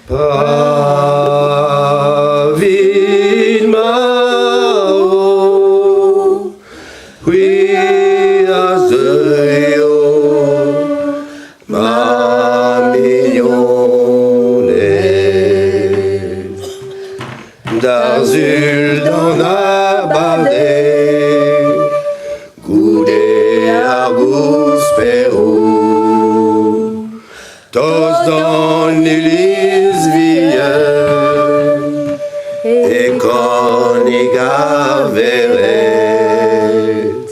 Pa vin marv, c'hwi a zeuio, ma mignoned. D'ar sul d'an abardaez, goude ar gousperoù, Tost d'an iliz vihan e kanig ar vered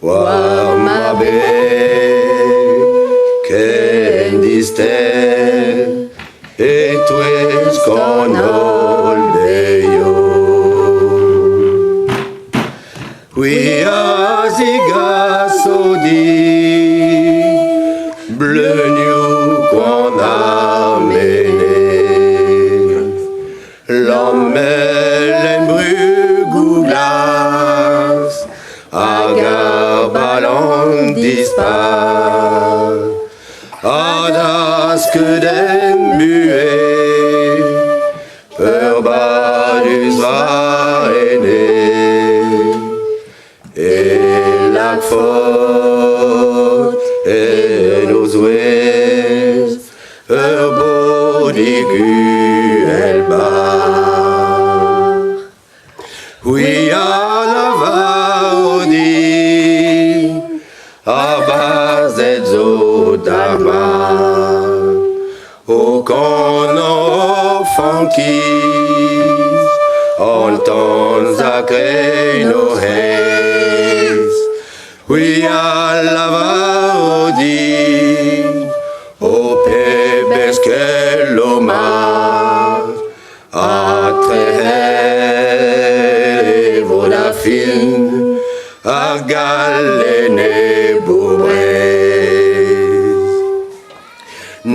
war ma beg ken dister e-touesk an holl beioù. C'hwi a zigaso din bleunioù koant ar menez, Lammel en brugoù glas hag ar balan dispar, ha da skeudenn buhez Peurbadus va ene e lakfot en o zouez ur bodig uhelbar. C'hwi a lavaro din ar barzhed zo d'ar mar. O kanañ frankiz, an tan sakret o c'hreiz, c'hwi a lavaro din ho pebezh kelo mat, ha trec'het e vo da fin ar Gall enebour Breizh.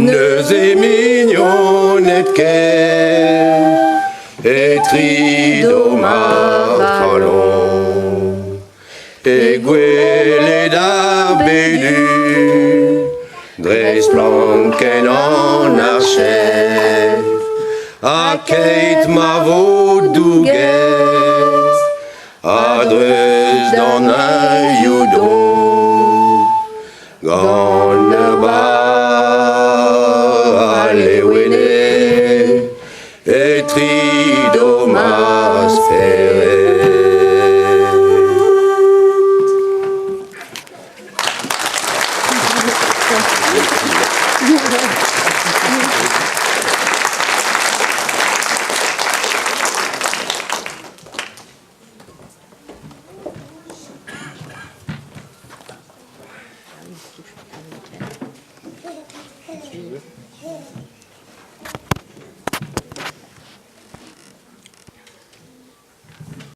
Neuze mignoned ker e trido ma c'halon E gwelet ar bedu dre splankenn an arched Ha keit ma vo douget a-dreuz d'an aioù don Gant ur balewenez e trido ma spered.